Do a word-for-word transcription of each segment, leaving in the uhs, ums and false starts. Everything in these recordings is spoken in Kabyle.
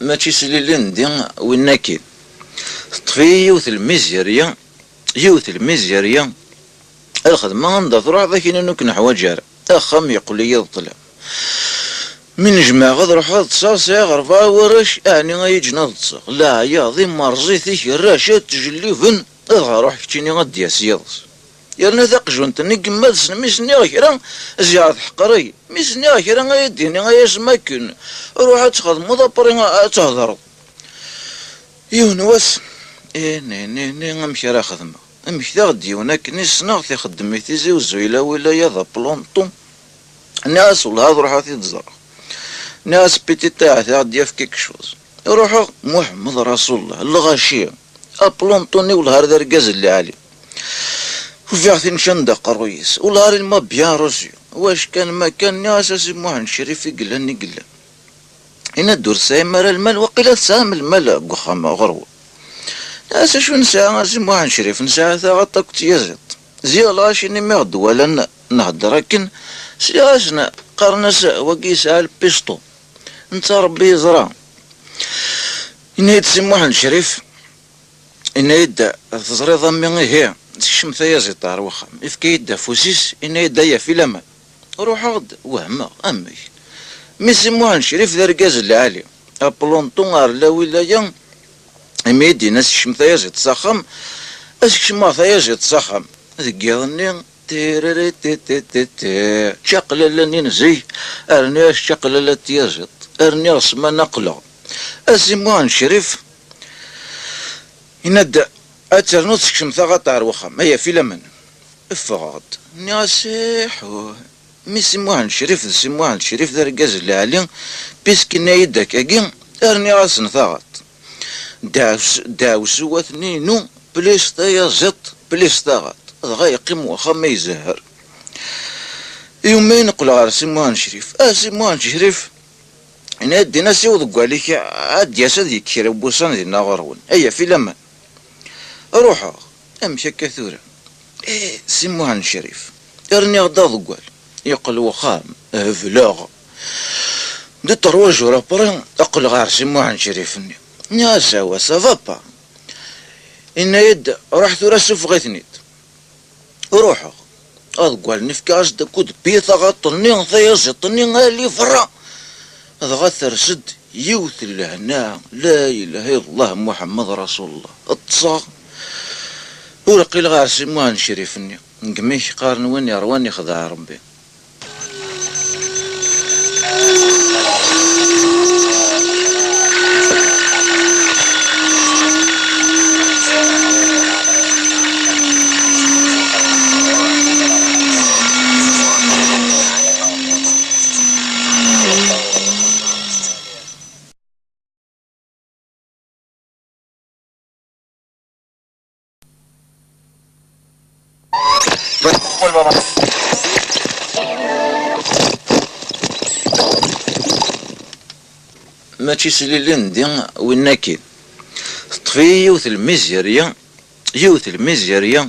Mačči s lili n di winna akkin. Teṭṭef-iyi yiwet lmizirya, yiwet lmizirya. Lxedma anda truḥeḍ akkin ur ken-ḥwaǧ ara. Axxam yeqqel-iyi d ṭṭlam. Mi nejmeɛ ad ruḥeɣ ad ṭṭseɣ, sɛiɣ rebɛa warrac, ɛni ay ǧǧen ad ṭṭseɣ? Leɛyaḍ, imerẓi, tikerrac, ad ttjelliben, dɣa ruḥ keččini ad d-yas yiḍes. Yerna taqjunt-nni n yemma tessnem mi s-nniɣ kra, ziɛet ḥqer-iyi. Mi s-nniɣ kra ay d-tini ay asem akken, ruḥ ad txedmeḍ apri ad thedreḍ. Yiwen wass, ini, ini, ini, amek ara xedmeɣ? Amek taɣ-d yiwen akken i ssneɣ t-ixeddem i Tizi Uzzu, yella wilayat d aplanṭu. Nniɣ-as wellah ad ruḥeɣ ad t-id-ẓreɣ. Nniɣ-as petit ahat ad ɣ-d-yaf quelque chose. Ruḥeɣ, Muḥemmed Rasulullah, lɣaci, aplanṭu-nni wellah ar d argaz n lɛali. Ufiɣ-t incan d aqerruy-is, wellah ar il m'a bien reçu. Wac kan ma kan, nniɣ-as a Si Muḥend Crif i yellan, i yellan. Yenna-d ur tesɛim ara lmal, waqila tesɛam lmal deg uxxam ɣur-wen. Nniɣ-as acu nesɛa a Si Muḥend Crif, nesɛa taɣaṭ akked tyaziḍt. Ziɣ lɣaci-nni mi ɣ-d-walan nhedder akken, sliɣ-asen qqaren-as wagi yesɛa lpiṣṭu. Netta Rebbi yeẓra. Yenna-yi-d Si Muḥend Crif, yenna-yi-d teẓriḍ a mmi, ihi, tekcem tayaziḍt ɣer wexxam. Yefka-yi-d afus-is, yenna-yi-d aya fi laman. Ruḥeɣ-d wehmeɣ, amek? Mi Si Muḥend Crif d argaz n lɛali, aplanṭu ɣer la wilaya, imi i d-yenna sekcem tayaziḍt s axxam, ad sekcmeɣ tayaziḍt s axxam. Deg yiḍ-nni, tiriri ti ti ti ti, ččaqlala-nni n zik, rniɣ ččaqlala n tyaziḍt, rniɣ ssmana aqleɣ. A Si Muḥend Crif, yenna-d, ad ternuḍ sekcem taɣaṭ ɣer wexxam, aya fi laman. Ffɣeɣ-d. Nniɣ-as iḥuh. Mi Si Muḥend Crif d Si Muḥend Crif d argaz n lɛali, puisque yenna-yi-d akkagi, rniɣ-asen taɣaṭ. Ddeɛwes-, ddeɛwessu-watni-inu, plis tayaziḍt, plis taɣaṭ. Dɣa yeqqim wexxam ma izehher. Yumi neqqel ɣer Si Muḥend Crif. Ah, Si Muḥend Crif, yenna-d, ini-as i uḍeggal-ik ad d-yas ad yekk kra n wussan dinna ɣur-wen. Aya fi laman. Ruḥeɣ. Amek akka tura? Eh, Si Muḥend Crif. Rniɣ-d aḍeggal. Yeqqel wexxam. Hebleɣ. Deux, trois jours après, qqleɣ ɣer Si Muḥend Crif-nni. Nniɣ-as, awa, ça va pas. Yenna-yi-d, ruḥ tura sufeɣ-iten-id. Ruḥeɣ. Aḍeggal-nni fkiɣ-as-d akud n taɣaṭ-nni, tayaziḍt-nni, ali berra. Dɣa ters-d yiwet n lehna, la ilaha illallah Muḥemmed Rasulullah. Ṭṭseɣ. Ur qqileɣ ɣer Si Muḥend Crif-nni. Deg mi k-qqaren win iṛwan ixdeɛ Ṛebbi. Mačči s lili n di winna akkin. Teṭṭef-iyi yiwet lmizirya, yiwet lmizirya.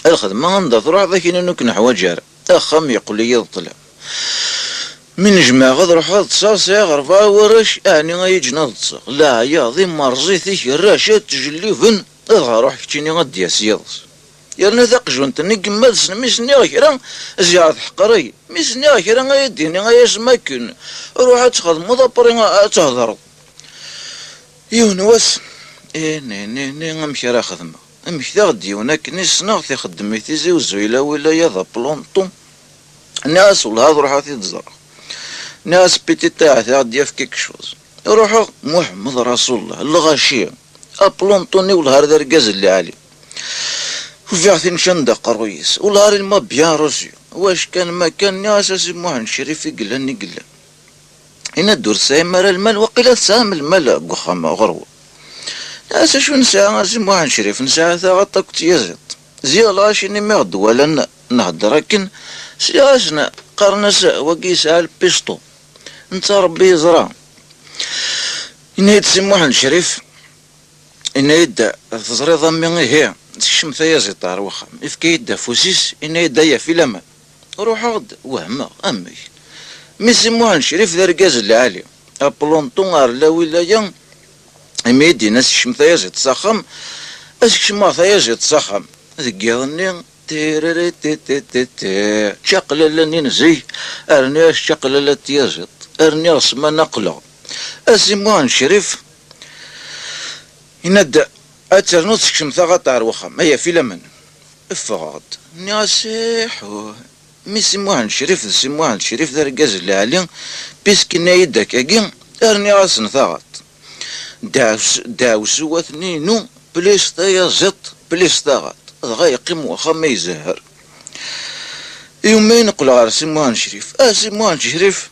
Lxedma anda truḥeḍ akkin ur ken-ḥwaǧ ara. Axxam yeqqel-iyi d ṭṭlam. Mi nejmeɛ ad ruḥeɣ ad ṭṭseɣ, sɛiɣ rebɛa warrac, ɛni ay ǧǧen ad ṭṭseɣ? Leɛyaḍ, imerẓi, tikerrac, ad ttjelliben, dɣa ruḥ keččini ad d-yas yiḍes. Yerna taqjunt-nni n yemma tessnem mi s-nniɣ kra, ziɛet ḥqer-iyi. Mi s-nniɣ kra ay d-tini ay asem akken, ruḥ ad txedmeḍ apri ad thedreḍ. Yiwen wass, ini, ini, ini, amek ara xedmeɣ? Amek taɣ-d yiwen akken i ssneɣ t-ixeddem i Tizi Uzzu, yella wilayat d aplanṭu. Nniɣ-as wellah ad ruḥeɣ ad t-id-ẓreɣ. Nniɣ-as petit ahat ad ɣ-d-yaf quelque chose. Ruḥeɣ, Muḥemmed Rasulullah, lɣaci, aplanṭu-nni wellah ar d argaz n lɛali. Ufiɣ-t incan d aqerruy-is, wellah ar il m'a bien reçu. Wac kan ma kan, nniɣ-as a Si Muḥend Crif i yellan, i yellan. Yenna-d ur tesɛim ara lmal, waqila tesɛam lmal deg uxxam ɣur-wen. Nniɣ-as acu nesɛa a Si Muḥend Crif, nesɛa taɣaṭ akked tyaziḍt. Ziɣ lɣaci-nni mi ɣ-d-walan nhedder akken, sliɣ-asen qqaren-as wagi yesɛa lpiṣṭu. Netta Rebbi yeẓra. Yenna-yi-d Si Muḥend Crif, yenna-yi-d, teẓriḍ a mmi, ihi, tekcem tayaziḍt ɣer wexxam. Yefka-yi-d afus-is, yenna-yi-d aya fi laman. Ruḥeɣ-d, wehmeɣ, amek? Mi Si Muḥend Crif d argaz n lɛali, aplanton ar la wilaya, imi i d-yenna sekcem tayaziḍt s axxam, ad sekcmeɣ tayaziḍt s axxam. Deg yiḍ-nni, tiriritetete, ččaqlala-nni n zik, rniɣ ččaqlala n tyaziḍt, rniɣ ssmana aqleɣ. A Si Muḥend Crif, yenna-d, ad ternuḍ sekcem taɣaṭ ar wexxam, ay afi laman. Ffɣeɣ-d. Nniɣ-as iḥuh. Mi Si Muḥend Crif d Si Muḥend Crif d argaz n lɛali, puisque yenna-yi-d akkagi, rniɣ-asen taɣaṭ. Ddeɛwessuwat-nni-inu, plis tayaziḍt, plis taɣaṭ. Dɣa yeqqim wexxam ma izehher. Yumayen qqleɣ ɣer Si Muḥend Crif. A Si Muḥend Crif,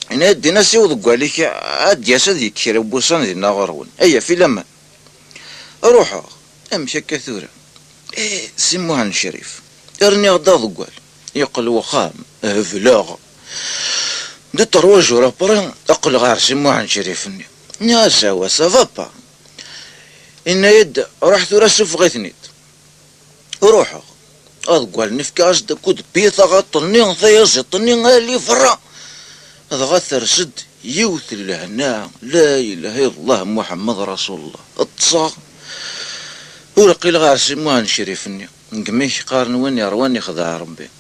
yenna-d, din-as i uḍeggal-ik ad d-yas ad yekk kra n wussan dinna ɣer-wen. Ay afi laman. Ruḥeɣ. Amek akka tura? Eh, Si Muḥend Crif. Rniɣ-d aḍeggal. Yeqqel wexxam. Hebleɣ. De trois jours après, aqleɣ ɣer Si Muḥend Crif-nni. Nniɣ-as, awa, ça va pas. Yenna-yi-d, ruḥ tura sufeɣ-iten-id. Ruḥeɣ. Aḍeggal-nni fkiɣ-as-d akud n pied taɣaṭ-nni, tayaziḍt-nni, ali berra. Dɣa ters-d yiwet n lehna, la ilaha illallah Muḥemmed Rasulullah. Ṭṭseɣ. Ur qqileɣ ɣer Si Muḥend Crif-nni. Deg mi k-qqaren win iṛwan ixdeɛ Ṛebbi.